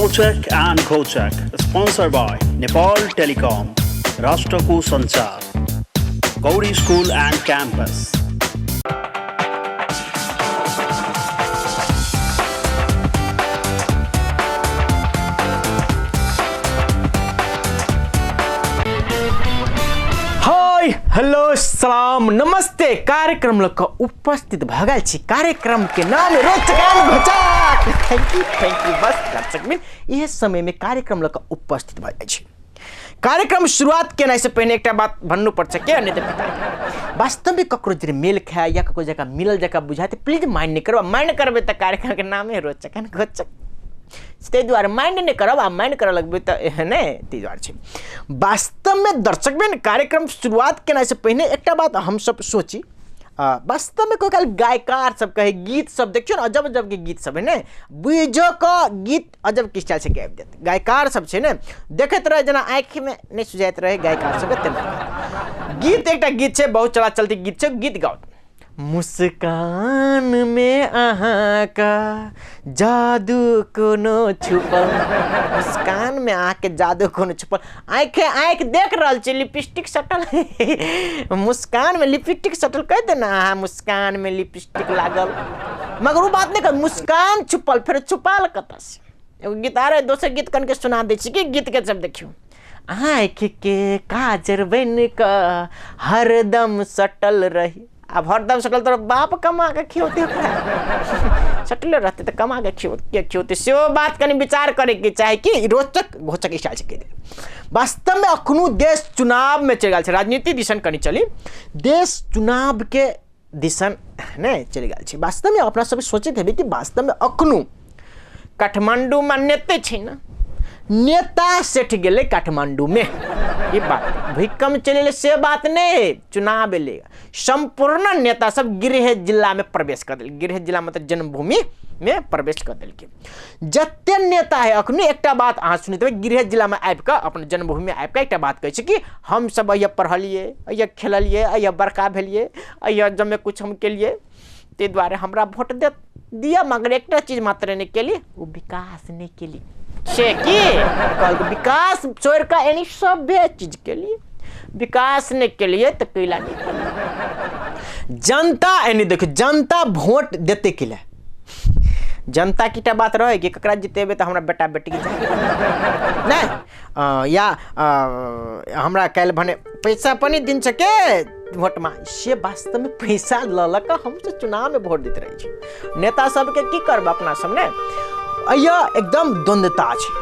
Rochak and Ghochak, sponsor by Nepal Telecom, राष्ट्रको सञ्चार, Gauri school and campus. Hi hello सलाम नमस्ते। कार्यक्रम लग कऽ उपस्थित भऽ गेल छी। कार्यक्रम के नाम रोचक एंड घोचक। Thank you thank you. बस दर्शक में इहे समय में कार्यक्रम लग कऽ उपस्थित भऽ जाइ छी। कार्यक्रम शुरुआत केनाइ से पहिने एकटा बात भन्नु पर्छ के, नहि तऽ पिता वास्तवमे ककरो जे मेल खाए या ककरो जकाँ मिलल जकाँ बुझाए तऽ प्लीज माइंड नहि करब। माइंड करबै तऽ कार्यक्रम के नामे रोचक एंड घोचक, ताहि दुआरे माइंड नहि करब। आ माइंड करऽ लगबै तऽ एहन नहि, ताहि दुआरे छै। वास्तवमे दर्शक में कार्यक्रम शुरुआत केनाइ से पहिने एकटा बात हमसब सोची। वास्तवमे कोइ काल गायकार सब कहै गीत सब देखियौ ने, अजब अजब के गीत सब है ने, बुझो कऽ गीत अजब के स्टाइल से गाबि देत गायकार सब छै ने, देखैत रहै जेना आँखिमे नहि सुझाइत रहै गायकार सबके तेना गीत। एकटा गीत छै, बहुत चला चलती गीत छै, गीत गाओ। मुस्कान में अहाँ का जादू कोनो छुपल, मुस्कान में अहाँ के जादू कोनो छुपल। आँखि आँखि देख रहल छी, लिपस्टिक सटल, मुस्कान में लिपस्टिक सटल कहि दे ना अहाँ, मुस्कान में लिपस्टिक लागल, मगर वो बात नहीं कर, मुस्कान छुपल फेर छुपाल कतऽ से। एगो गीत आ रहे, दोसर गीत कन के सुना दै छी कि गीत के सब देखियौ। आँखि के काजर बनि कऽ हरदम सटल रही। आब हरदम सटल तोरा बाप कमा के खियौतै ओकरा, सटले रहतै तऽ कमा के खियौतै। सेहो बात कनि विचार करैके चाही कि रोचक घोचक स्टाइल से कहि दे। वास्तवमे अखनो देश चुनावमे चलि गेल छै, राजनीति दिसन कनि चली, देश चुनावके दिसन नहि चलि गेल छै। वास्तवमे अपना सब सोचैत हेबै कि वास्तवमे अखनो काठमाण्डूमे नेते छै ने, नेता सेठ गेलै काठमाण्डूमे, ई बात भूकम्प चलि एलै से बात नहि, चुनाव एलै, सम्पूर्ण नेता सब गृह जिलामे प्रवेश कऽ देलकै। गृह जिला मतलब जन्मभूमिमे प्रवेश कऽ देलकै जते नेता है। अखनो एकटा बात अहाँ सुनैत हेबै, गृह जिलामे आबि कऽ अपन जन्मभूमिमे आबि कऽ एकटा बात कहै छै कि हमसब अहिया पढ़लियै, अहिया खेललियै, अहिया बड़का भेलियै, अहिया जमे कुछ हम केलियै, ताहि दुआरे हमरा वोट दे दिअ, मगर एकटा चीज मात्र नहि केली, ओ विकास नहि केली। से की कहलकै विकास छोड़ि कऽ एनी सभे चीज केलियै, विकास नहि केलियै तऽ कैला नहि केलियै। जनता एनी देखियौ, जनता वोट देतै कैला? जनता की बात रहै कि ककरा जितेबै तऽ हमरा बेटा बेटीके नहि, या हमरा काल्हि भने पैसा पनि दिन छै के वोटमा, से वास्तवमे पैसा लऽ लऽ कऽ हमसब चुनावमे वोट दैत रहै छी। नेता सबके की करबै अपना सब ने, अइया एकदम द्वंद्वता छै,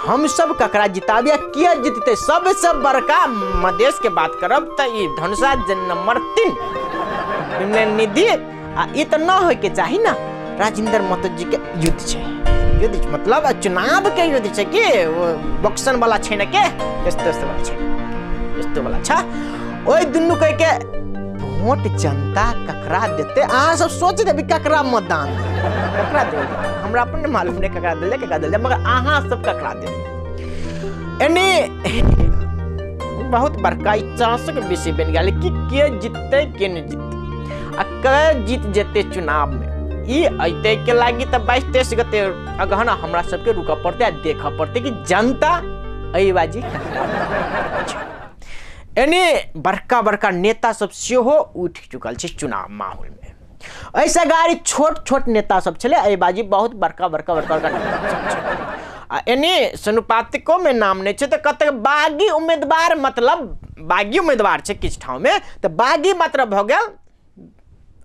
हमसब ककरा जिताबी आ किया जिततै। सबसँ बड़का मधेशके बात करब तऽ ई धनुषा नंबर 3 निधि, आ ई तऽ न होइके चाही ने। राजेंद्र महतो जी के युद्ध छै, युद्ध मतलब चुनाव के युद्ध छै कि बक्सन वाला छै ने, के यस्तो यस्तो वाला छै, यस्तो वाला छ। ओहि दुनू कह के वोट जनता ककरा देतै? अहाँ सब सोच देबै ककरा मतदान ककरा देबै, हमरा अपन नहि मालूम नहि ककरा देल जाय ककरा देल जाय, मगर अहाँ सब ककरा देबै। एनी बहुत बड़का चांसक विषय बनि गेल कि के जिततै के नहि जिततै आ के जीत जेतै चुनावमे। ई अयतै के लागि तऽ 22-23 गते अगहन हमरा सबके रुकऽ पड़तै आ देखऽ पड़तै कि जनता एहि बाजी। एनी बड़का बड़का नेता सब सेहो उठि चुकल छै चुनाव माहौलमे। एहिसँ अगाडि छोट छोट नेता सब छलै, एहि बाजी बहुत बड़का बड़का बड़का बड़का नेता सब छै। आ एनी सनुपातिकोमे नाम नहि छै तऽ कतेक बागी उम्मीदवार, मतलब बागी उम्मीदवार छै किछु ठाममे, तऽ बागी मात्र भऽ गेल,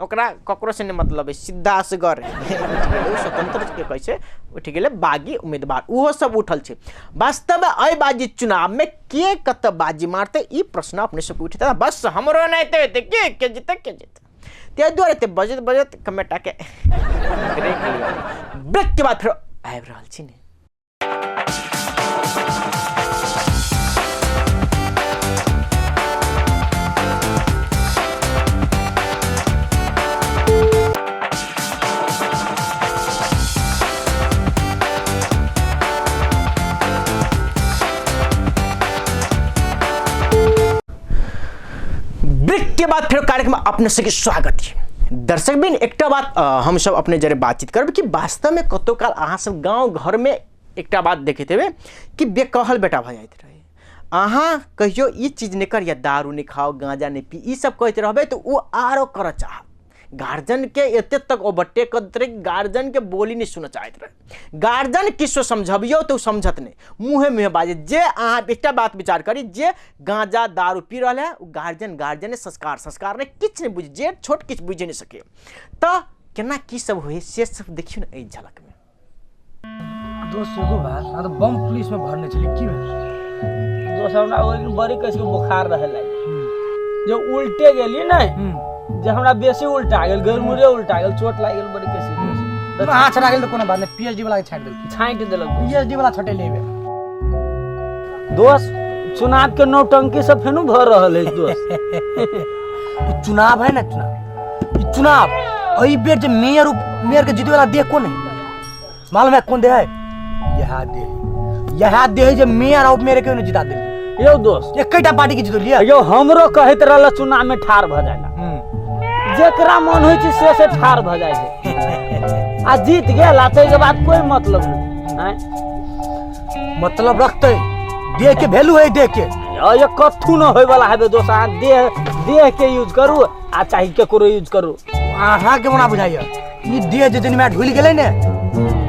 ओकरा ककरो से नहि मतलब है, सीधा असगर स्वतंत्र के कहै छै, उठि गेलै बागी उम्मीदवार, ओहो सब उठल छै। वास्तवमे एहि बाजी चुनावमे के कतऽ बाजी मारतै ई प्रश्न अपने सबके उठतै। बस हमरो एनाहिते हेतै कि के जीतै के जीतै, ताहि दुआरे एते बजैत बजैत कमेटाके ब्रेक लिअ। ब्रेक के बाद फेर आबि रहल छी ने। ब्रेक के बाद फिर कार्यक्रम अपने सबके स्वागत है। दर्शक बिन एकटा बात हम सब अपने जरे बातचीत करब कि वास्तव में कतौ काल अहाँ सब गाँव घर में एकटा बात देखैत हेबै कि बेकहल बेटा भऽ जाइत रहै। अहाँ कहियो ई चीज नहि कर या दारू नहि खाओ, गाँजा नहि पी, ई सब कहैत रहबै तऽ ओ आरो करऽ चाहत। गार्जियनके एते तक ओवरटेक कर दैत रहै, गार्जियनके बोली नहि सुनऽ चाहैत रहै। गार्जियन किछो समझबियौ तऽ ओ समझत नहि, मुँहे मुँहे बाजत। जे अहाँ एकटा बात विचार करी, जे गाँजा दारू पी रहल है ओ गार्जियन गार्जियन संस्कार संस्कार नहि, किछु नहि बुझ, जे छोट किछु बुझि नहि सकै। तऽ केना की सब होइ से सब देखियौ ने एहि झलकमे। दोस्त एगो बात, अहाँ तऽ बम पुलिस में भरने छली, की भेल? दोस्त हमरा ओहि दिन बड़ी कस के बुखार रहे लागे, जे उल्टे गेली ने, जे हमरा बेसी उल्टा गेल, गरमुरे उल्टा गेल, चोट लागि गेल बड़ी कसी दोस्त। अहाँ छड़ा गेल तऽ कोनो बात नहि, पीएचडी वाला के छाटि देलकै। छाटि देलक। पीएचडी वाला छटेले एबे। दोस्त चुनाव के नौटंकी सब फेनु भऽ रहल है दोस्त। ई चुनाव है ना, चुनाव, ई चुनाव एहि बेर जे मेयर मेयर के जीते वाला देह कोन है मालूम है? कौन दे है? यह दे है, यह दे है जे मेयर और मेयर के जिता दे। यौ दोस्त एकटा पार्टी के जीतलिए। यौ हमरो कहैत रहल चुनाव में ठार भऽ जाए, जेकरा मन होइ छै से ठार भऽ जाइ छै आ जीत गेल, आ ताहिके बाद कोई मतलब नहीं। मतलब रखते देह के वैल्यू है, देह के ये कथू न होय वाला हेबे दोस्त। अहाँ देह देह के यूज करू आ चाहे केकरो यूज करू। अहाँ के मना बुझाइया ई देह जे जनी में ढुलि गेलै ने,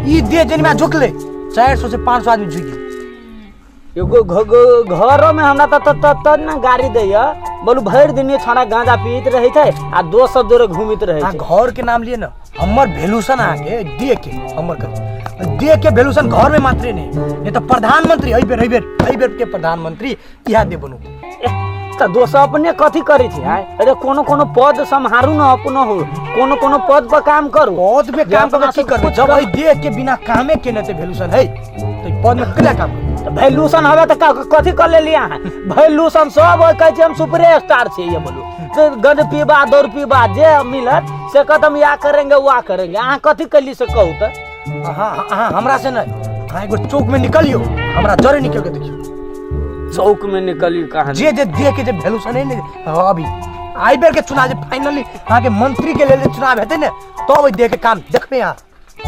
ई देह जनी में झुकलै 400 से 500 आदमी झुकि गेल। एगो घरो में हमरा त त त न गाड़ी दैया, बोलू भरि दिन छौड़ा गांजा पीत रहै छै आ दोस्त सब जोरे घूमित रहै छै। घर के नाम लिए न, हमर वैल्यूशन अहाँके देह के, हमर के देह के वैल्यूशन घर में मात्रे नहीं, नहीं तो प्रधानमंत्री एहि बेर एहि बेर एहि बेर के प्रधानमंत्री इएह दे बनू। त दोस्त अपने कथी करै छै? आय अरे कोनो कोनो पद सम्हारू न, अपनो हो कोनो कोनो पद पर काम करू। पद पे काम करके की करबै जब एहि देह के बिना कामे केने ते वैल्यूशन है, तो ई पद में केना काम करबै? त वैल्यूशन हवे त कथी कर लेली अहाँ? वैल्यूशन सब कहै छै हम सुपर स्टार छियै, ये बोलू तो गंज पीबा दौड़ पीबा जे मिलत से कहत हम या करेंगे वा करेंगे। अहाँ कथी कैली से कहू त? अहाँ अहाँ हमरा से नहीं, अहाँ एगो चौक में निकलियो, हमरा जरे निकल के देखियो। चौक में निकलियो कहाँ? जे जे देह के जे वैल्यूशन है ने, हाँ, अभी आई बेर के चुनाव जे फाइनली अहाँ के मंत्री के लेल चुनाव हेतै ने, तब ओहि देह के काम देखबै अहाँ।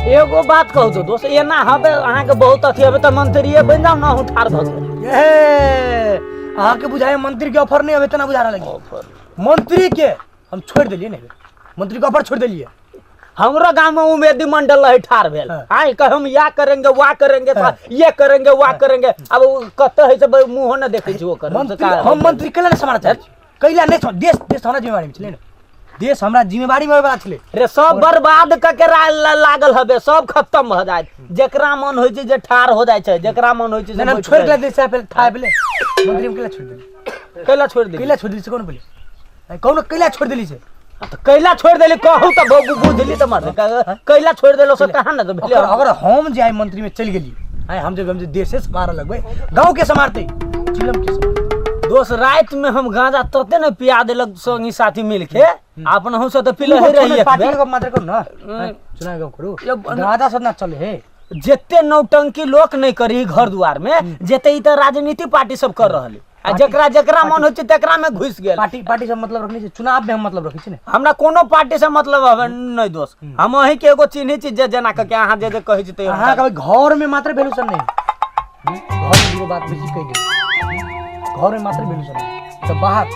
एगो बात कहू तो दोस्त, एना हबे अहाँ के बहुत अथी हबे त मंत्रीए बनि जाउ न, अहूँ ठाढ़ भऽ गेल। ए अहाँ के बुझाए मंत्री के ऑफर नहीं हबे तना बुझा रहल है। ऑफर मंत्री के हम छोड़ देलिए ने, मंत्री के ऑफर छोड़ देलिए। हमरो गांव में उमेदी मंडल रहे ठाढ़ भेल, हाँ। आइ कह हम या करेंगे वा करेंगे, हाँ। ये करेंगे वा करेंगे, अब उ कतऽ है से मुंहो न देखै छी ओकर। मंत्री हम मंत्री कैला नहीं समाना चाहै छी, कैला नहीं देश देश हमरा जिम्मेवारी में छलै ने, देश हमरा जिम्मेवारी में होय वाला छलै। रे सब बर्बाद क के लागल हबे, सब खत्म भ जायत। जेकरा मन होइ छै जे ठाढ़ हो जाइ छै, जेकरा मन होइ छै से नहीं, हम बैठ छोड़ के जाइ। देश से पहले था पहले मंत्री हम कैला छोड़ देली, कैला छोड़ देली, कैला छोड़ देली से कौन बोले? कौन कैला छोड़ देली से? त कैला छोड़ देली कहू त बुझली त मर कैला छोड़ देलो से कहाँ न भेलै। अगर हम जे आइ मंत्री में चलि गेली, आइ हम जे देशे समारऽ लगबै, गाँव के समारतै, चिलम के समारतै। दोस्त राति में हम गांजा तते ने पिया देलक संगी साथी मिलके, अपनहु से त पीले रहिए। पार्टी के गप मात्र करू ना, चुनाव गप करू, गांजा सब ना चले हे। जते नौटंकी लोक नहीं करी घर दुआर में, जते ई त राजनीति पार्टी सब कर रहल है, आ जेकरा जेकरा मन होइ छै तेकरा में घुसि गेल। पार्टी पार्टी से मतलब रखने छै, चुनाव में हम मतलब रखै छी ने। हमरा कोनो पार्टी से मतलब हवे नहीं दोस्त, हम अहीं के एगो चिन्है छी जे जेना के अहाँ जे जे कहै छी ते अहाँ के घर में मात्र वैल्यूशन नहीं, घर में एगो बात बेसी कहि देब, घर में मात्र वैल्यूशन नहीं त बाहर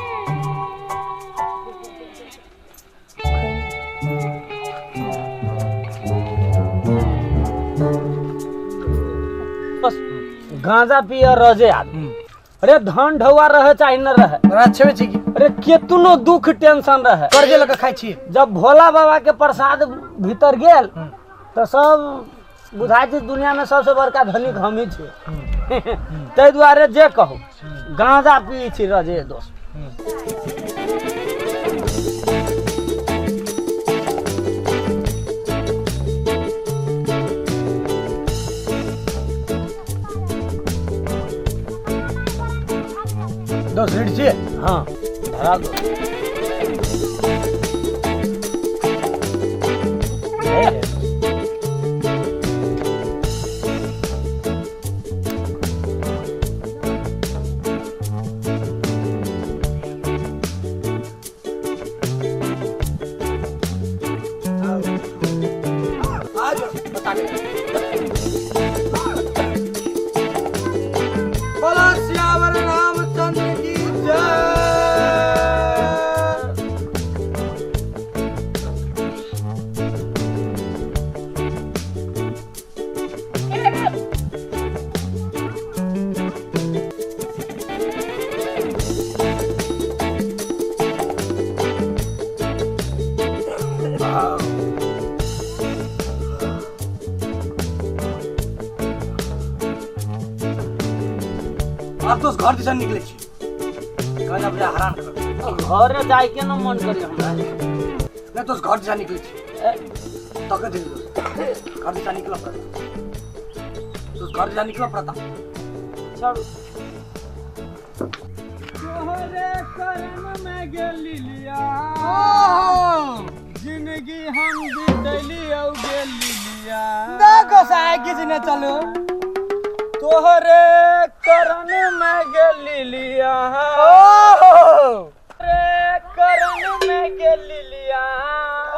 बस गांजा पिए रजे आदमी, अरे धन ढौआ रहे चाहे न रहे, अच्छे छी की? अरे केतनो दुख टेंशन रहे, कर्जे लऽ के खाइ छी। जब भोला बाबा के प्रसाद भीतर गेल तो सब बुझाइ छै दुनिया में सबसे बड़का धनिक हम ही छी। ताहि दुआरे जे कहू गांजा पिए छी रजे दोस्त। दोस्त रेडी छियै? हाँ धरा दो। आब दोस्त घर दिसन निकले छी गांजा बजा हरान कर। घरे जाय के न मन करे हमरा। नहीं दोस्त, घर दिसन निकले छी। तके दे दोस्त, घर दिसन निकल पड़ता। दोस्त, घर दिसन निकल पड़ता। छोड़ू। तोहरे करम में गेली लिया, जिंदगी हम बितैली औ गेली लिया। देखो साहब किसी ने चलो। तोहरे करम में गेली लिया, तोहरे करम में गेली लिया।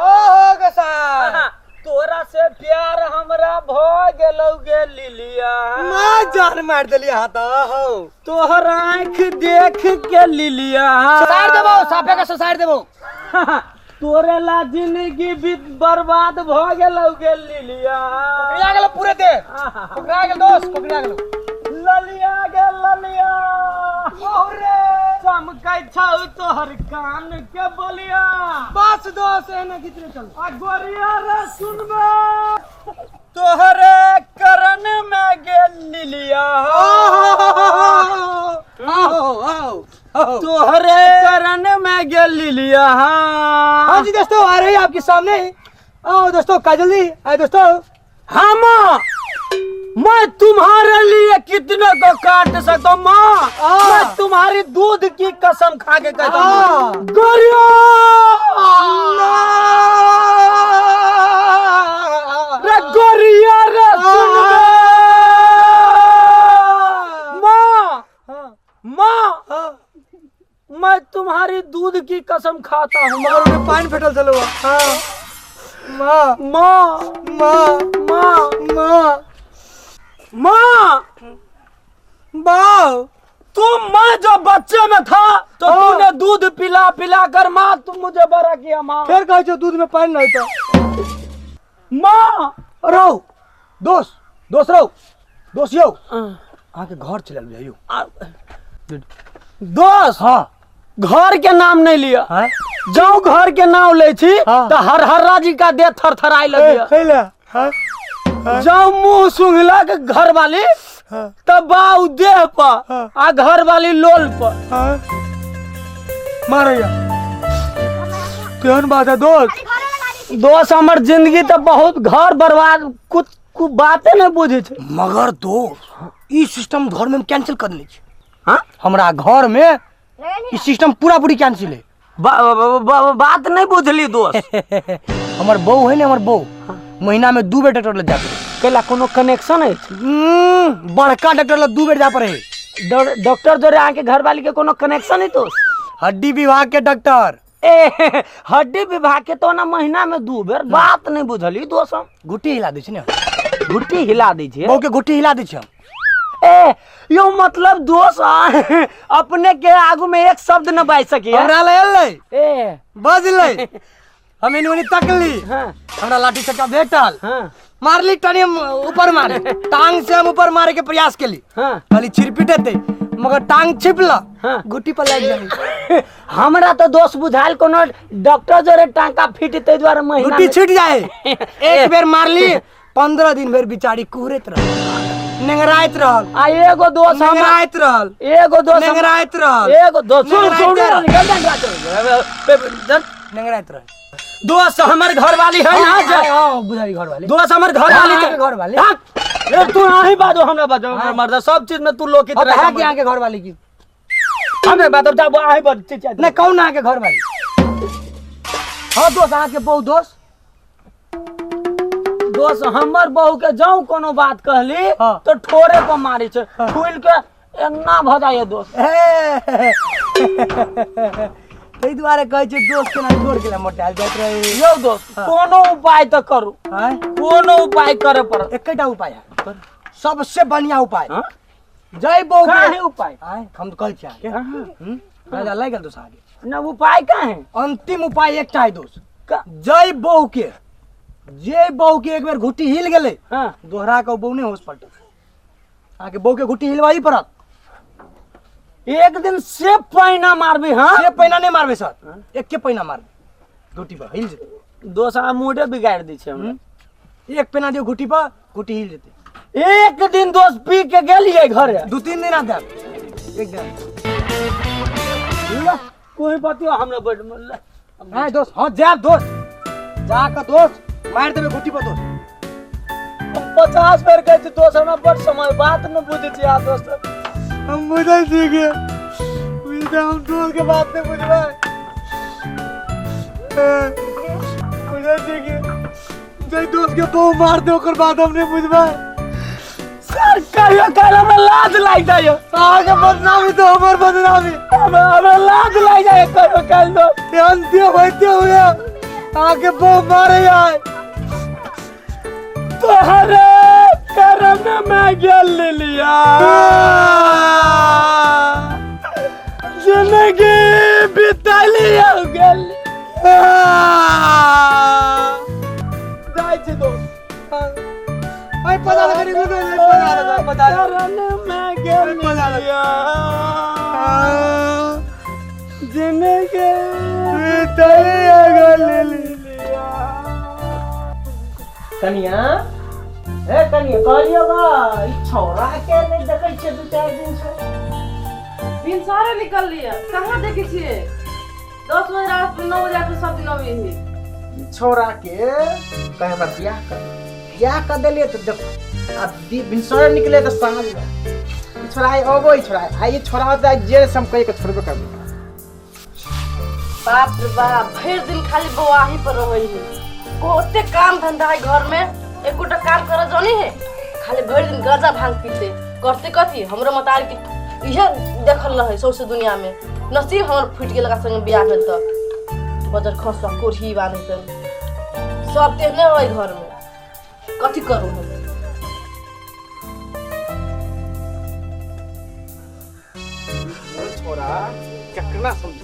ओहो गोसाई, तोरा से प्यार हमरा भ गेलौ गेली लिया। मां जान मार देली हाथ हो। तोहर आँख देख के लिलिया। ससार देबो, साफे के ससार देबो। तोरे ला जिंदगी भी बर्बाद भ गेलौ गेल लिलिया। पकड़ा गेलो पूरे दे, पकड़ा गेल दोस्त, पकड़ा गेलो। ललिया गेल ललिया, ओरे चमकै छौ तोहर कान के बोलिया। बस दोस्त, एने कितने चल। आ गोरिया रे सुनबे, तोहरे करन में गेल लिलिया। आओ आओ आओ, तोहरे करन में गेल लिलिया। हाँ जी दोस्तों, आ रही है आपके सामने। आओ दोस्तों, काजल जी आए दोस्तों। हाँ माँ, मैं तुम्हारे लिए कितने को काट सकता हूँ माँ। मैं तुम्हारी दूध की कसम खा के कहता हूँ गोरिया रे, गोरिया रे सुन बे। माँ माँ, मैं तुम्हारी दूध की कसम खाता हूँ। मगर उन्हें पानी फेटल चलो। हाँ माँ माँ माँ माँ माँ माँ बाव। तुम, मैं जो बच्चे में था तो तूने दूध पिला पिला कर माँ तुम मुझे बड़ा किया माँ। फिर कहे छो दूध में पानी नहीं था माँ। रहो दोस्त, दोस्त रहो दोस्त यो, अहाँ के घर चलल बुझाइयो दोस्त। हाँ घर के नाम नहीं लिया। हाँ जाओ घर के नाम ले छी हाँ। तो हर हर्रा जी का देह थरथराए लगिया। खैला। हाँ जाओ मुंह सुंघलक घर वाली हाँ तब बाऊ देह पर हाँ। आ घर वाली लोल पर। हाँ मारैया केहन बात है दोस्त? दोस्त हमर जिंदगी तो बहुत घर बर्बाद, कुछ कुछ बाते नहीं बुझे छे। मगर दोस्त, ई सिस्टम घर में हम कैंसिल कर देने छी। हाँ? हमरा घर में ई सिस्टम पूरा पूरी कैंसिल है। बात नहीं बुझली दोस्त। हमर बहू है ने, हमर बहू महीना में 2 बेर डॉक्टर लग जा पड़े। कैला कोनो कनेक्शन है? बड़का डॉक्टर लग 2 बेर जा पड़े। डॉक्टर जोरे आके घर वाली के कोनो कनेक्शन है दोस्त? हड्डी विभाग के डॉक्टर। ए हड्डी विभाग के तो ना महीना में 2 बेर। बात नहीं बुझली दोस्त। हम गुट्टी हिला दै छै ने। गुट्टी हिला दै छै? बहू के गुट्टी हिला दै छै हम। ए यो मतलब दोस्त अपने के आगू में एक शब्द न बाजि सकी। हमरा लग एलै। ए बजलै, हम एनी ओनी तकली। हाँ हमरा लाठी चक्का भेटल। हाँ मारली टनी, हम ऊपर मारे, टांग से हम ऊपर मारे के प्रयास केली। हाँ खाली छिरपिट हेतै, मगर टांग छिपला। हाँ। गुट्टी पर लागि गेल। हमरा तो दोस्त बुझायल कोनो डॉक्टर जोरे टांका फिट तै दुआरे महीना गुट्टी छूट जाए। एक बेर मारली, 15 दिन भर बिचारी कुहरैत रहल, नेंगराइत रहल। आ एगो दोस्त हम नेंगराइत रहल, एगो दोस्त नेंगराइत रहल, एगो दोस्त सुन सुन नेंगराइत रहल। नेंगराइत रहल। दोस्त हमर घर वाली है ना जे। हाँ बुझारी घर वाली। दोस्त हमर घर वाली अहाँके घर वाली। हाँ, ए, तू अहीं बाजो, हमरा बाजो मर्द सब चीज में तू लोकित हाँ, तो रहे। है कि अहाँके घर वाली की हमे बाजो जाबो अहीं बाजो चिचिया। नहीं कहू ना अहाँके घर वाली। हाँ दोस्त, अहाँके बहु दोस्त। दोस्त हमर बहू के जाऊं कोनो बात कहली हाँ। तो ठोरे पर मारे छे, फूल के एना भ जाय दोस्त। ताहि दुआरे कहै छै दोस्त केना छोड़ के मोटायल जाइत रहे। यौ दोस्त, कोनो उपाय तऽ करू। आँय? कोनो उपाय करे पड़त। एकेटा उपाय है, सबसे बढ़िया उपाय। हाँ? जय बहू का के है उपाय? आँय, हम कहै छी अहाँके। राजा लागि गेल दोस्त अहाँके। न उपाय का है? अंतिम उपाय एकटा है दोस्त। का? जय बहू के, जे बहू के एक बेर घुट्टी हिल गेलै, हाँ दोहरा के बहू नहि होश पलटत। अहाँके बहू के घुट्टी हिलवाही पड़त। एक दिन से पैना मारबी। हाँ से पैना नहि मारबै सर, एके पैना मारबै, घुट्टी पर हिल जेतै। दोस्त अहाँ मूडे बिगाड़ि दै छै हमरा। एक पैना दियौ घुट्टी पर, घुट्टी हिल जेतै। एक दिन दोस्त पी के गेलियै घरे, 2-3 दिन आ देब। एकदम। ला कोई बतियो हमरा बड मन ला। नहीं दोस्त, हाँ जाब दोस्त, जा के दोस्त मार देबे गोटी पर दोस्त। हम 50 बेर कहै छी दोस्त, हमरा बड समय बात न बुझै छी आ दोस्त। हम बुझै छी के बुझते, हम दोस्त के बात नहीं बुझबै। बुझै छी के जै दोस्त के बहु मार दे ओकर बाद हम नहीं बुझबै। सर कहियो काल हमरा लाज लागि जाइयो। अहाँके बदनामी तो हमर बदनामी। हमरा लाज लागि जाइयो कहियो काल दोस्त। एहन देह होइते हुए अहाँके बहु मारे आय। तोहरे करम में गेल लिया, जिंदगी बितलिया गेल। जाइ छी दोस्त। अरे पता लगा नहीं, पता लगा, पता लगा। करम में गेल लिया, जिंदगी बितलिया गेल लिया। कनिया, ए कनिया, कहलियो बा ई छौड़ा के नहीं देखै छियै 2-4 दिन से। भिनसरे निकल लिया, कहाँ देखे छियै? 10 बजे रात 9 बजे के सब दिन अबै है। ई छौड़ा के कहे हमरा बियाह कर, बियाह कर देलियै तऽ देखो आ भिनसरे निकले तऽ साँझ में ई छोड़ा आइ अबो, ई छोड़ा आइ, ई छोड़ा होतै आइ जेल से हम कहि के छोड़बे करबै। बाप रे बाप, भरि दिन खाली बौआही पर रहै है। को ओते काम धंधा है घर में, एकोटा काम करऽ जानी है, खाली भरि दिन गांजा भांग पीते करते कथी। हमरो मतार के इहे देखल रहे सौंसे दुनिया में। नसीब हमर फूटि गेल एकरा संगे बियाह भेल तऽ बजर खसुआ कोढ़ी बान्हतै सब तेहने रहै घर में। कथी करू हम? छोरा केकरा समझ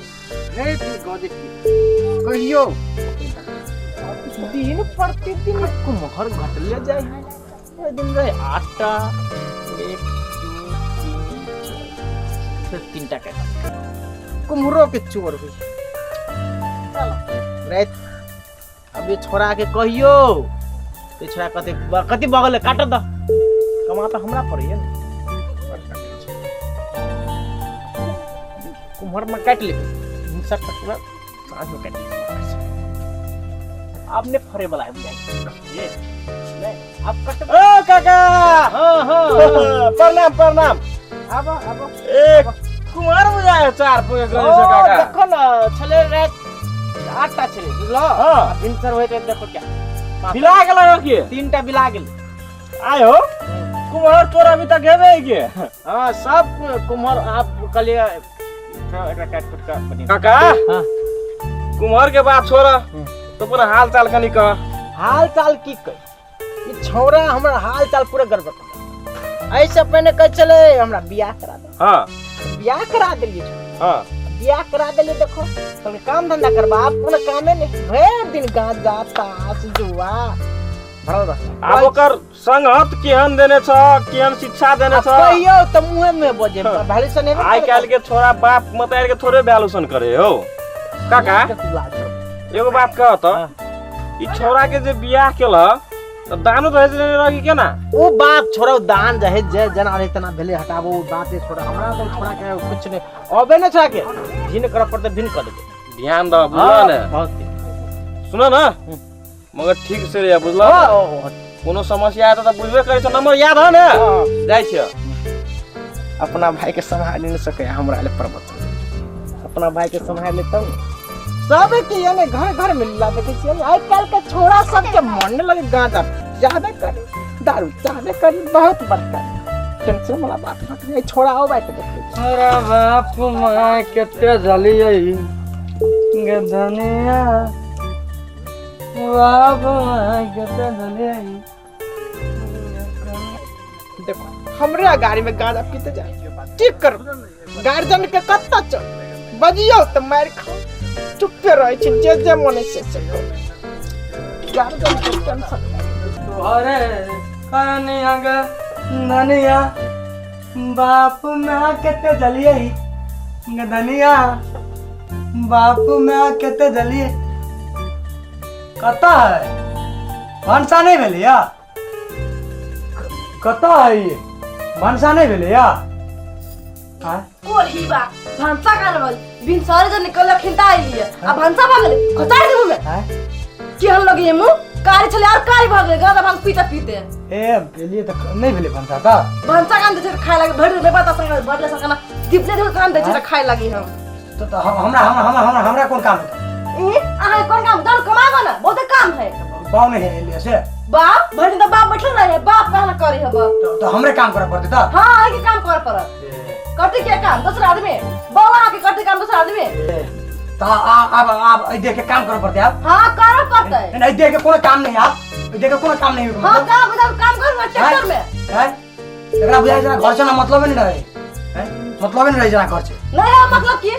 भरि दिन गांजे पी कहियो दिन प्रतिदिन कुम्हर घटले जाय है। ओहि दिन रहे 8टा, 1 2 3 4 फिर 3टा के कुम्हरो के चोर हुई। चलो रात अब ये छोरा के कहियो तो छोरा कथी कथी बगल काट द, कमा तो हमरा पड़ैया ने। कुम्हर में काटि लेबै, हिंसक तक पूरा साँझ में काटि लेबै। अब ने फरे वाला है बुझाइ। ये ले अब कट। ओ काका, हाँ हाँ प्रणाम प्रणाम। आबो आबो। ए कुमार बुझाय 4 पुगे गए से काका। देखो ना छले रात 8टा छले बुझलो। हाँ। भिनसर होइत होइत देखो क्या बिला गेल की? 3टा बिला गेल। आय हो कुम्हर तोरा अभी तक हेबे के? हाँ सब कुम्हर आप कहलिए एकरा काटि कुटि कऽ बनेबै। काका, हाँ। कुम्हर के बात छोड़, तो पूरा हाल चाल कनी कह। हाल चाल की कह, ई छौड़ा हमर हाल चाल पूरा गड़बड़ कर। ऐसे पहिने कहै छलै हमरा बियाह करा दे। हाँ। बियाह करा देलियै। हाँ। बियाह करा देलियै देखो कहलकै काम धंधा करबा, आब कोनो कामे नहि, भरि दिन गांजा ताश जुआ भरल रहल। आब ओकर संगत केहन देने छ, केहन शिक्षा देने छ? कहियो तऽ मुँहे मुँहे बजे, वैल्यूशन हेबे आइ काल्हि के छोरा बाप मतारि के थोड़े वैल्यूशन करे हो। काका एगो बात कह त, ई छोरा के जे बियाह केल त दानो दहेज लेने रही केना? ओ बाप छोरा दान दहेज जे जना रहे तना भेले, हटाबो ओ बाते छोरा। हमरा त छोरा के कुछ नहीं अबे न, छोरा के भिन्न करऽ पड़तै, भिन्न कर देबै। ध्यान द बुझल ने? बहुत। सुन न मगर ठीक से रे बुझल, कोनो समस्या आयत त बुझबे करै छ, नंबर याद ह ने? जाइ छियै। अपना भाई के सम्हारि नहीं सके हमरा ले प्रवचन। अपना भाई के सम्हारि ले तब सब के यानी घर घर में लीला देखे छियै। आइ काल्हि के छोरा सबके मन नहीं लगे गांजा ज्यादा करी, दारू ज्यादा करी, बहुत बड़का टेंशन वाला बात नहीं। छोरा आबै तऽ देखै छियै। अरे बाप माय कते जलियै गधनिया, बाप माय कते जलियै। देखो हमरा गाड़ी में गांजा पीते जाए, की करू गार्जियन के कत्ता चल बजियो तऽ मारि खाओ, चुप्पे रहै छी जे जे मन से से करू। गार्जियन के टेंशन। तोहरे कनिया ग धनिया, बाप माँ कते जलियै गधनिया, बाप माँ कते जलियै। कतऽ है भनसा नहीं भेलैया? कतऽ है ये भनसा नहीं भेलैया? आँय? कोढ़ी बा भनसा कान बल बिन सारे जन निकल खिंता आइली आ भनसा भगले खचार दे मुंह में केहन लगे मुंह कारी छले और कारी भगले गांजा भांग पीते पीते। ए एलिए त नहीं भेले भनसा त भनसा कान दे छै खाए लागे भरि दे बता संग भरले संग दिपले दे कान दे छै खाए लागी हम। तो तो हमरा हमरा हमरा हमरा हमरा कोन काम है? ए अहाँ कोन काम दल कमाबो ना बहुत काम है। बाव नहीं है एलिए से बाप भरि त बाप बैठल रहे बाप कहना करे हब तो हमरे काम करे पड़ते त। हां अहाँ के काम करे पड़त करते के काम दोसर आदमी बाबा के करते काम दोसर आदमी त अब अब ए देख के काम करे पड़ते आप। हां करे पड़ते। नहीं देख के कोनो काम नहीं आप देख के कोनो काम नहीं। हां काम बताओ काम कर ना ट्रैक्टर में हैं एकरा बुझाय जना घर से ना मतलब नहीं रहे हैं मतलब नहीं रहे जना घर से नहीं है मतलब की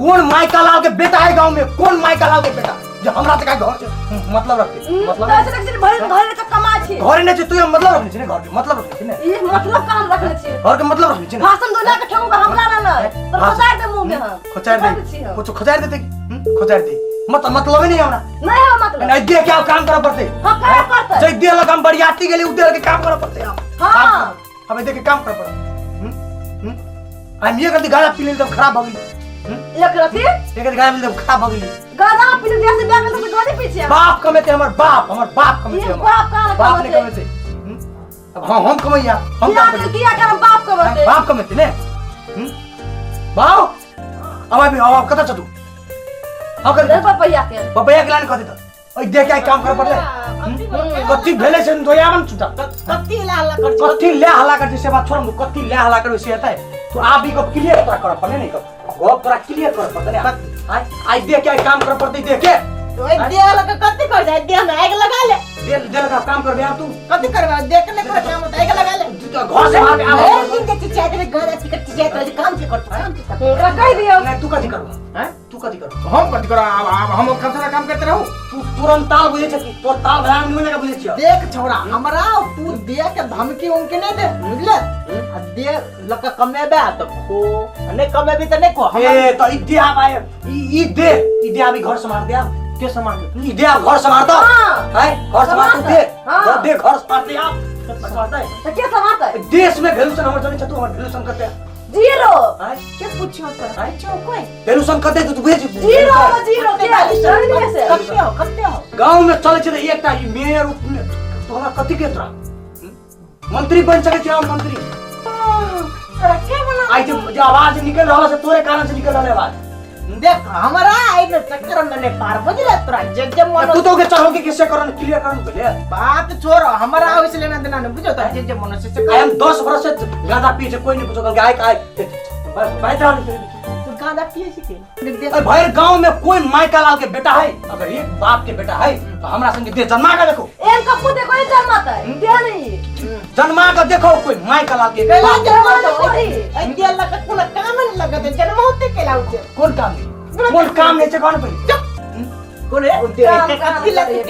कौन माइका लाल के बेटा है गांव में कौन माइका लाल के बेटा जो हमरा से का घर से मतलब रखते मतलब ऐसे लगै भरि घर त कमा छी घर नहीं छै तू मतलब रखने छी ने घर के मतलब रखने छी ने ई मतलब काम रखने छी घर के मतलब रखने छी ने भाषण दुनिया के ठोंग हमरा ना ना तो खोचार दे मुंह में हम खोचार दे कुछ खोचार देते खोचार दे मतलब नहीं हमरा नहीं है मतलब नहीं दे के काम करे पड़ते। हां करे पड़ते जे दे लग हम बरियाती गेली उ दे के काम करे पड़ते। हां हम दे के काम करे पड़ते। हम ये करती गाना पी ले तब खराब हो गेली एक रति एक गाना पी ले तब खराब हो गेली गाना पी ले जैसे बैग में गाने पीछे बाप कमेते हमर बाप कमेते हमर बाप का बाप नहीं कमेते। अब हां हम कमैया हम काम किया करम बाप कमेते बाप कमेते ने बाप अब अभी अब कत छ तू अब कर बपैया के लान कथि त ओइ देख के काम करे पड़ले कथि भेले से दोयावन छुटा कथि ले हल्ला कर कथि ले हल्ला कर से बात छोड़ कथि ले हल्ला कर से हेतै तू आबी को क्लियर तोरा कर पड़ले नहीं गप तोरा क्लियर कर पड़ले ने आइ आइ देख के काम कर पड़ते देख के तो एक दे लगा कथि कर जाय दे में आग लगा ले दे दे लगा काम करबे आप तू कथि करबे देख ले कर काम होता आग लगा ले तू तो घर से बाहर आव एक दिन के चिचाय देबे गाना टिकट चिचाय तो काम के करतो काम के करतो ओकरा कह दियो नहीं तू कथि करबो हैं तू कथि करबो हम कथि करब अब हम कम से काम करते रहू तू तुरंत ताल बुझे छ तोर ताल भरा नहीं लगा बुझे छ देख छोरा हमरा तू दे के धमकी उनके नहीं दे बुझले आ दे लका कमेबे त खो नहीं कमेबी त नहीं खो ए त ई दे आब आए ई दे ई दे आबी घर संभाल दे आब के संभाल दे ई दे आब घर संभाल दो हैं घर संभाल तू दे घर दे घर संभाल दे आब संभालता है त के संभालता देश में वैल्यूशन हमर जाने छ तू हमर वैल्यूशन करते जीरो के पूछो तोरा पूछो कोई वैल्यूशन करते तू बुझे जीरो जीरो के कते हो कते हो गांव में चले छै त एकटा ई मेयर तो हमरा कथि के तोरा मंत्री बन सके छै हम मंत्री तोरा के बना आई जे आवाज निकल रहल से तोरे कारण से निकल रहल आवाज देख हमरा आई में चक्कर में नहीं पार बुझले तोरा जे जे मन तू तो के चढ़ो के किसे करन क्लियर करन पहले बात छोड़ हमरा ओइसे लेना देना नहीं बुझो तो जे जे मन से आई हम 10 बरस से गांजा पी छै कोई नहीं पूछो गाय काय बैठ रहल तू गांजा पिए छी के अरे भाई गांव में कोई माइका लाल के बेटा है अगर एक बाप के बेटा है तो हमरा संगे दे जन्मा के देखो एम कप्पू देखो ये जन्माता है दे नहीं जन्मा के देखो कोई माइका लाल के कैला जन्मा तो ए दे लगा कोनो काम नहीं लगत जन्म होते केला उते कोन काम नहीं कोन काम नहीं छै कौन पहिले कोन है उते कथि लगे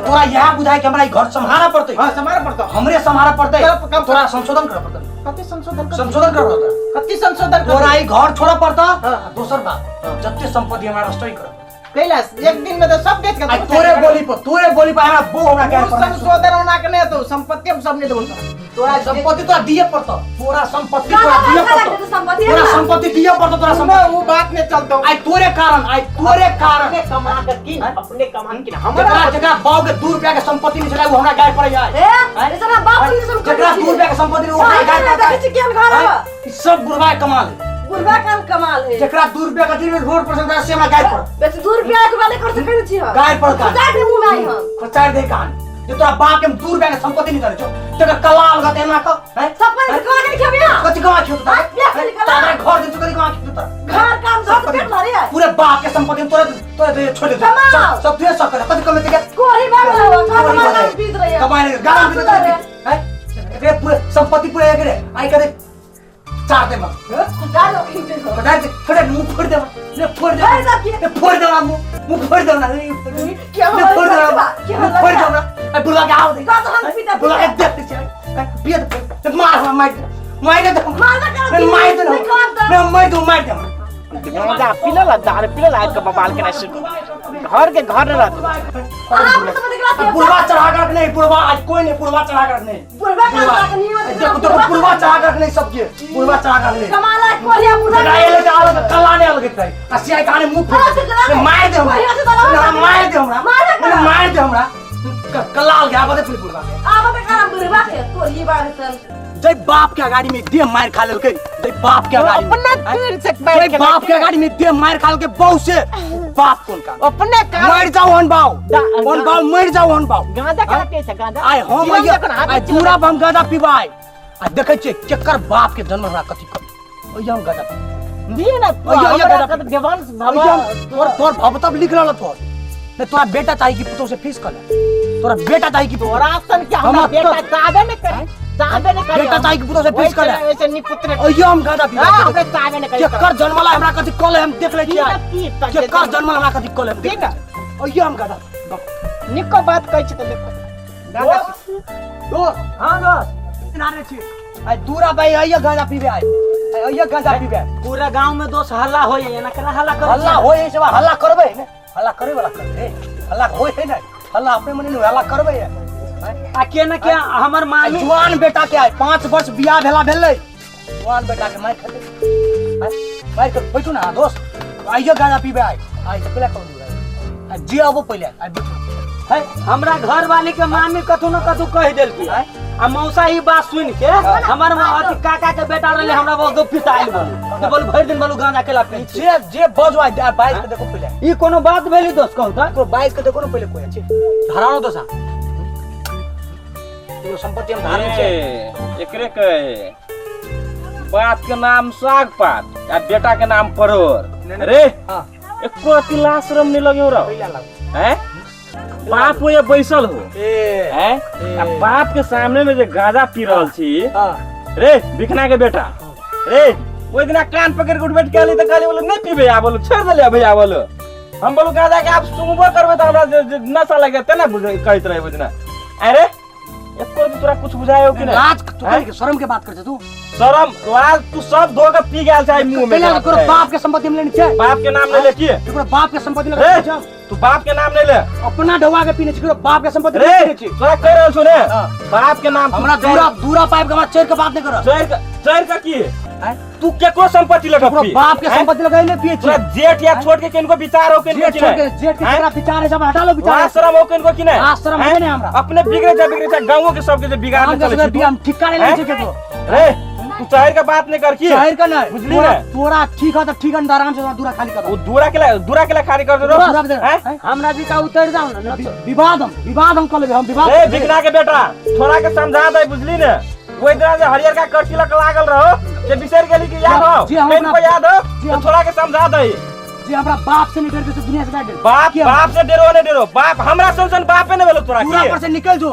तोरा यह बुझाय कि हमरा घर संभाला पड़तै। हां संभाला पड़तै हमरे संभाला पड़तै तोरा संशोधन करे पड़तै। कति संशोधन संशोधन करे पड़तै कति संशोधन तोरा ई घर छोड़ पड़तै। दोसर बात जत्ते संपत्ति हमरा नष्ट कर कैलाश एक दिन में तो सब बेच के तोरे बोली पर हमरा बो हमरा के संशोधन होना के नहीं तो संपत्ति हम सब नहीं दो तोरा संपत्ति तोरा दिए पड़तो तोरा संपत्ति तोरा दिए पड़तो तोरा संपत्ति दिए पड़तो तोरा संपत्ति वो बात नहीं चलतो आई तोरे कारण आई तोरे कारण अपने कमा के किन अपने कमा के हमरा जकरा बाप के 2 रुपया के संपत्ति नहीं छला वो हमरा गाय पड़े जाए ए जकरा बाप के संपत्ति जकरा 2 रुपया के संपत्ति वो हमरा गाय पड़े देखै छी केहन घर है सब बुढ़वा कमाल है बुढ़वा काम कमाल है जकरा 2 रुपया का दिन रोड पर से हमरा गाय पड़ बेसी 2 रुपया के वाले कर सकै छी हम गाय पड़ खोचार दे मुंह में आई हम खोचार दे कान जे तोरा बाप के 2 रुपया के संपत्ति नहीं दे छौ तकर कलाल गत एना क हैं संपत्ति कमा के खेबे कथि कमा खेबे तोरा घर दे कथि कमा खेबे तोरा घर काम सब पेट भरे है पूरे बाप के संपत्ति तोरा तोरा छोड़ दे सब तू सब कर कथि कमेते के कोरी बाप हो कमाई पीत रहे कमाई गाना पीत रहे हैं एकरे पूरे संपत्ति पूरे एकरे आई करे चार दे बा चार दे दे फोड़ मुंह फोड़ दे ने फोड़ दे ने फोड़ दे मुंह मुंह फोड़ दे ना क्या ने फोड़ दे क्या फोड़ दे ना ए बुला के आओ दे का तो हम पीता बुला के देख चल पिए दे मार मार मार दे मार दे मार दे मैं मार दू मार दे गांजा पीला ला दारू पीला ला के बबाल के ना शुरू घर के घर न रहत। अहाँ अपने समझ के बुढ़वा चढ़ा कर रखने, बुढ़वा आज कोई नहीं, बुढ़वा चढ़ा कर रखने, बुढ़वा का नहीं, देखो देखो बुढ़वा चढ़ा कर रखने सबके, बुढ़वा चढ़ा कर रखने कमाला कोरिया बुढ़वा ले ले आ कल्ला नहीं अलग है आ सियाई काने मुंह पे मार दे हमरा, मार दे हमरा, मार दे हमरा कल्ला अलग आबे फिर बुढ़वा के आबे करा बुढ़वा के तोरी बात जय बाप के अगाड़ी में देह मार खा लेलकै, जय बाप के अगाड़ी अपना तीर से मार जय बाप के अगाड़ी में देह मार खा लेलकै बहु से बाप कोन का अपने का मर जाओ हन बाऊ, हन बाऊ मर जाओ हन बाऊ। गांजा का पिए छै गांजा? आइ हम आइ दूरा पर हम गांजा पीबाय आ देखै छियै केकर बाप के जन्म हमरा कथि कर ओइ हम गांजा दिए ना हमरा देवान भवा तोर तोर भवतब लिख रहल तोर ने तोरा बेटा चाही कि पुतोह से फीस कर तोरा बेटा चाही कि तोरा सन के हमरा बेटा चाहबे ने करे, चाहबे ने करे बेटा चाही कि पुतोह से फीस कर ऐसे नि पुत्र ओइयो हम गांजा पीबा हमरा चाहबे ने करे केकर जन्मला हमरा कथि कल हम देख ले छियै केकर जन्मला हमरा कथि कल हम देख ले ओइयो हम गांजा निको बात कहै छी त देखो गांजा दोस्त। हां दोस्त ना रे छी आई दूरा भाई आइयो गांजा पीबे आई आइयो गांजा पीबे पूरा गांव में दोस्त हल्ला होय ना केना हल्ला कर हल्ला होय से हल्ला करबै ने हल्ला करे वाला करबै हल्ला होय है ना हल्ला अपने मने ने हल्ला करबै है आ के ना के हमर मामी जुआन बेटा के आय 5 वर्ष बियाह भेला भेलै जुआन बेटा के मार खेतै मार के बैठू ना दोस्त आइयो गांजा पीबे आय आइ पहिले कौन आ जे आबो पहिले आइ बैठू है हमरा घर वाली के मामी कथु न कथु कह देलकी आ मौसा ई बात सुन के हमर अथी काका के बेटा रहले हमरा बहुत पिटाइल बोलू के बोलू भरि दिन बोलू गांजा केला पी जे जे बजो आइ 22 के देखो पहिले ई कोनो बात भेली दोस्त कहू त तो 22 के देखो न पहिले कोई अछि धरानो दोसा तो संपत्ति हम धारण छै एकरे कहे बाप के नाम साग पात आ बेटा के नाम परोर। अरे हां एको अति लाशरम नहीं लगे रहो हैं बाप हो या बैसल हो ए हैं आ बाप के सामने में जे गांजा पी रहल छी रे बिखना के बेटा रे ओइ दिना कान पकड़ के उठ बैठ के आली त कहली बोलो नहीं पीबे आ बोलो छोड़ देले भैया बोलो हम बोलो गांजा के आप सुंगबो करबे त हमरा नशा लगे तेना बुझे कहत रहे ओइ दिना। अरे एको दिन तोरा कुछ बुझायो कि नहीं? लाज तू कहे के शर्म के बात कर तू शर्म लाज तू सब धो के पी गेल छै मुंह में। पहले तोरा बाप के संपत्ति में लेने छै बाप के नाम ले ले की तोरा बाप के संपत्ति ले तू बाप के नाम ले ले अपना ढवा के पीने छी बाप के संपत्ति रे पीने छी तोरा कह रहल छु ने बाप के नाम हमरा दूरा दूरा पाइप के हमरा चढ़ के बात नहीं कर चढ़ के की तू केकरो संपत्ति लगा तोरा बाप के संपत्ति लगा ले पिए छी तोरा जेठ या छोट के किनको विचार हो किनको की नहीं जेठ के तोरा विचार है सब हटा लो विचार आश्रम हो किनको की नहीं आश्रम है नहीं हमरा अपने बिगड़े जा बिगड़े जा गांवों के सब के जे बिगाड़ के चले छी हम ठिका नहीं ले छी केकरो रे तू शहर का बात नहीं कर की शहर का नहीं बुझली ना तोरा ठीक है त ठीक है आराम से दूरा खाली कर वो दूरा के खाली कर दो हमरा जी का उतर जाओ ना विवाद हम कर लेबे हम विवाद ए बिगड़ा के बेटा थोड़ा के समझा दे बुझली ने ओइ दिना जे हरियर का करची लग लागल रहो जे बिसर गेली कि याद हो जी हम को याद हो तो थोड़ा के समझा दे जी हमरा बाप से नहीं डरते से दुनिया से डर बाप बाप से डरो नहीं डरो बाप हमरा सन बाप ने बोलो तोरा दूरा पर से निकल जो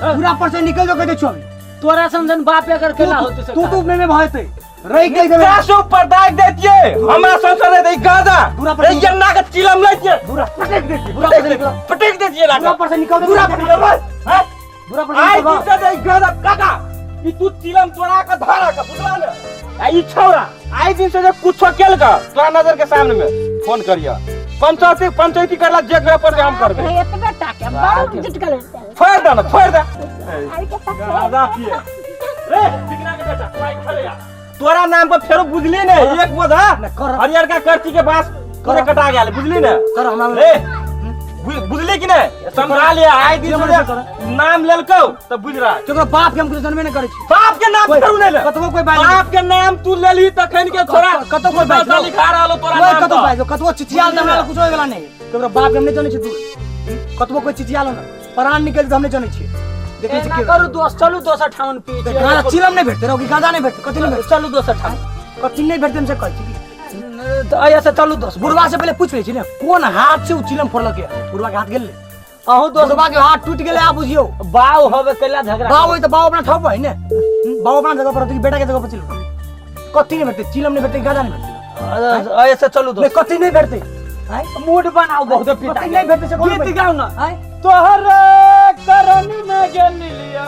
दूरा पर से निकल जो कह दे छो तोरा समझन बाप अगर केला होते से तू तू में में भयते रही गई देबे सासु पर दाग देतिए हमरा संसद दे गाजा दूरा पर रे यन्ना के चिलम लैतिए दूरा पटक देतिए दूरा पर से निकल पटक देतिए दूरा पर से निकल दूरा पर निकल हां दूरा पर आई दिसे दे गाजा काका ई तू चिलम चोरा के धारा के बुझला ने आ ई छौरा आई दिन से जे कुछो केल का तोरा नजर के सामने में फोन करिया पंचायती पंचायती करला जे घर पर हम करबे एतबे टा के बड़ जुटकल फोड़ दे ना फोड़ दे गाजा पिए रे बिगना के बेटा तू आई खड़े तोरा नाम पर फेरो बुझली ने एक बोधा हरियर का करची के बांस करे कटा गेल बुझली ने कर हमरा रे बुझली कि नहीं समझा लिया आई दिन से नाम लेलकौ त बुझ रहा तोरा बाप के हम कुछ जानबे नहीं करे छी बाप के नाम करू नहीं ले कतबो कोई बात बाप के नाम तू लेली तखन के छोरा कतबो कोई बात लिखा रहलो तोरा नाम कतबो बात कतबो चिचियाल त हमरा कुछ होय वाला नहीं तोरा बाप के हम नहीं जानै छी तू कतबो कोई चिचियाल ना प्राण निकल त हम नहीं जानै छी देखै छी करू दोस्त चलू दोसर ठाउन पी छी गाजा चिलम नहीं भेटते रहो कि गाजा नहीं भेटते कथि नहीं भेटते चलू दोसर ठाउन कथि नहीं भेटते हम से कहै छी त आया से चलू दोस्त बुढ़वा से पहले पूछ लै छी ने कोन हाथ से उ चिलम फोड़लक है बुढ़वा के हाथ गेल अहू दोस्त बुढ़वा के हाथ टूट गेलै आ बुझियौ बाऊ होबे कैला झगड़ा बाऊ होय त बाऊ अपना ठाव पर है ने बाऊ अपना जगह पर होतै कि बेटा के जगह पर चिलम कथि नहीं भेटते चिलम नहीं भेटते गाजा नहीं भेटते आया से चलू दोस्त कथि नहीं भेटते मूड बनाओ बहुत पिता नहीं भेटते से कोन गीत गाउ ना तोहर करनी में गेलिया।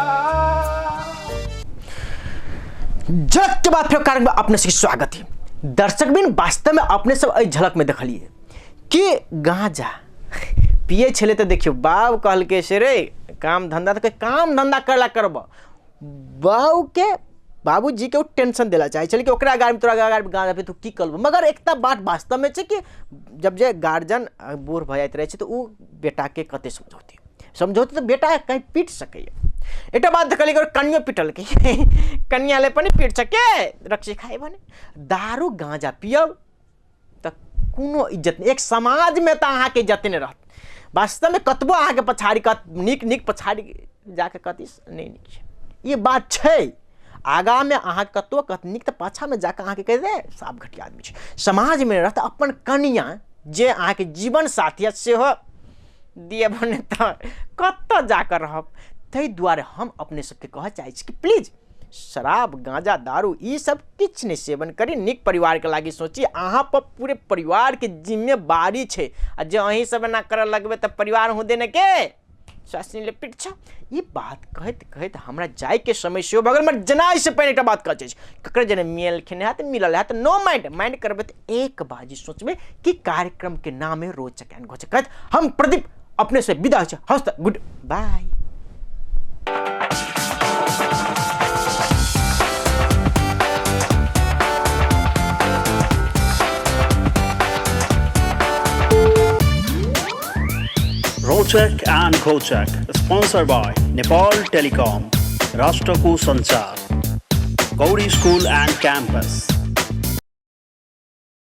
झलक के बाद फिर कार्यक्रम में अपने से स्वागत है। दर्शक बिन वास्तव में अपने सब एहि झलक में देखलिए कि गाँजा पियै छलै तऽ देखियौ बाप कहलकै से रे काम धन्धा तऽ काम धन्धा करला करबऽ। बाबूके बाबूजीके ओ टेंशन देला चाहै छलै कि ओकरा गाड़ीमे तोरा गाड़ीमे गाँजा पी तू की करबऽ। मगर एकटा बात वास्तवमे छै कि जब जे गार्जियन बूढ़ भऽ जाइत रहै छै तऽ ओ बेटाके कते समझौतै समझौतै तऽ बेटा कहीँ पीट सकैए। एकटा बात देखलियै कि कनियो पिटलकै, कनिया ले पनि पीट सके रक्सी खाइ भने। दारू गाँजा पियब तऽ कोनो इज्जत नहि, एक समाजमे तऽ अहाँके इज्जते नहि रहत। वास्तवमे कतबो अहाँके पछाड़ी कहत नीक नीक पछाड़ी जाके कहत नहि नीक छै, ई बात छै। आगाँमे अहाँ कतबो कहत नीक तऽ पाछाँमे जाके अहाँके कहि दे साफ घटिया आदमी छै। समाजमे रहत अपन कनिया जे अहाँके जीवन साथी हत सेहो दिए भने तऽ कतऽ जाकऽ रहब। ताहि दुआरे हम अपने सबके कहऽ चाहै छी कि प्लीज शराब गाँजा दारू ई सब किछु नहि सेवन करी, नीक परिवारके लागि सोची। अहाँ पर पूरे परिवारके जिम्मेवारी छै आ जे अहीं सब एना करऽ लगबै तऽ परिवार हुँ देने के स्वास्थ्य ले पीट छ। ई बात कहैत कहैत हमरा जाइके समय सेहो भऽ गेल। मगर जेनाइसँ पहिने एकटा बात कहऽ चाहै छी, ककरो जेना मेल खेने हैत मिलल हैत नो माइंड माइंड करबै तऽ एक बाजी सोचबै कि कार्यक्रमके नाम है रोचक एंड घोचक। कहैत हम प्रदीप अपने से विदा होइ छी। हवस् त गुड बाय। रोचक and Ghochak sponsor by Nepal Telecom, राष्ट्रको सञ्चार, गौरी स्कुल एन्ड क्याम्पस।